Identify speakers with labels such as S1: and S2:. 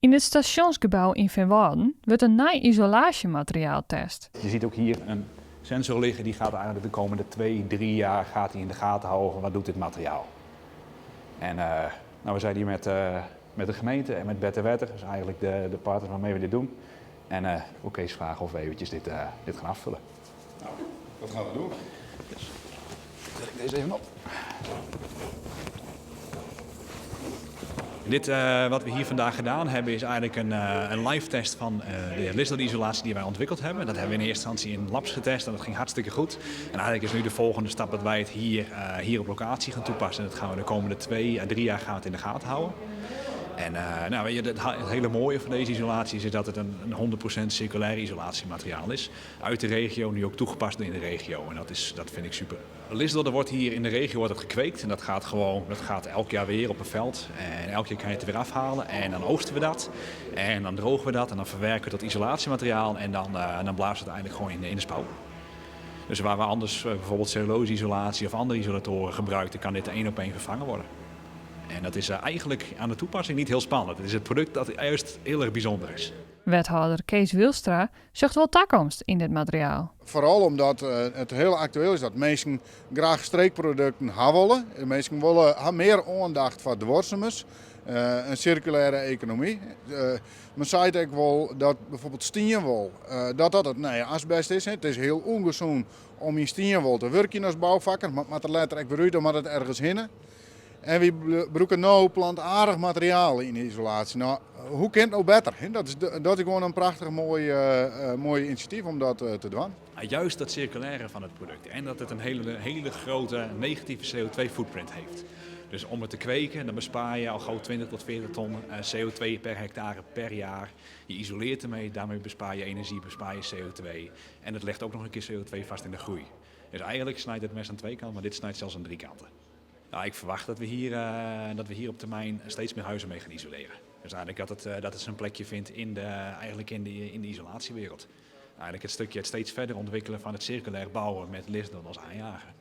S1: Yn it stasjonsgebou yn Feanwâlden wurdt in nij isolaasjemateriaal test.
S2: Je ziet ook hier een sensor liggen, die gaat eigenlijk de komende 2, 3 jaar gaat die in de gaten houden van wat doet dit materiaal. En nou, we zijn hier met de gemeente en met Better Wetter, dat is eigenlijk de partner waarmee we dit doen. En ook eens vragen of we eventjes dit gaan afvullen. Nou, dat gaan we doen. Dus, zet ik deze even op. Wat we hier vandaag gedaan hebben, is eigenlijk een live test van de lisdodde-isolatie die wij ontwikkeld hebben. Dat hebben we in eerste instantie in labs getest en dat ging hartstikke goed. En eigenlijk is nu de volgende stap dat wij het hier op locatie gaan toepassen. En dat gaan we de komende 2 à 3 jaar gaan we het in de gaten houden. En nou, weet je, het hele mooie van deze isolatie is dat het een 100% circulair isolatiemateriaal is. Uit de regio, nu ook toegepast in de regio. En dat vind ik super. Lisdodde wordt hier in de regio wordt het gekweekt en dat gaat gewoon, dat gaat elk jaar weer op een veld. En elk jaar kan je het er weer afhalen en dan oogsten we dat. En dan drogen we dat en dan verwerken we dat isolatiemateriaal en dan blazen we het eigenlijk gewoon in de spouw. Dus waar we anders bijvoorbeeld cellulose-isolatie of andere isolatoren gebruikten, kan dit één op één vervangen worden. En dat is eigenlijk aan de toepassing niet heel spannend. Het is het product dat juist heel erg bijzonder is.
S1: Wethâlder Kees Wilstra sjocht wol takomst yn dit materiaal.
S3: Foaral omdat it hiel aktueel is dat minsken graach streekprodukten ha wolle. De minsken wolle ha mear oandacht foar duorsumens, in sirkulêre ekonomy. Men seit ek wol dat bygelyks stienwol, dat dat it nije asbest is. It is hiel ûnsûn om yn stienwol te wurkjen as boufakker, mar it moat der letter ek wer út, dan moat it ergens hinne. En wy brûke no plantaardich materiaal yn de isolaasje. No, hoe kin it no better? Dat is gewoan in prachtich moai inisjatyf om dat te dwaan.
S2: Juist dat circulaire van het product en dat het een hele, hele grote negatieve CO2-footprint heeft. Dus om het te kweken, dan bespaar je al gauw 20 tot 40 ton CO2 per hectare per jaar. Je isoleert ermee, daarmee bespaar je energie, bespaar je CO2. En het legt ook nog een keer CO2 vast in de groei. Dus eigenlijk snijdt het mes aan twee kanten, maar dit snijdt zelfs aan drie kanten. Nou, ik verwacht dat we hier op termijn steeds meer huizen mee gaan isoleren. Dus eigenlijk dat het zijn plekje vindt eigenlijk in de isolatiewereld. Eigenlijk het stukje het steeds verder ontwikkelen van het circulair bouwen met lisdodde als aanjager.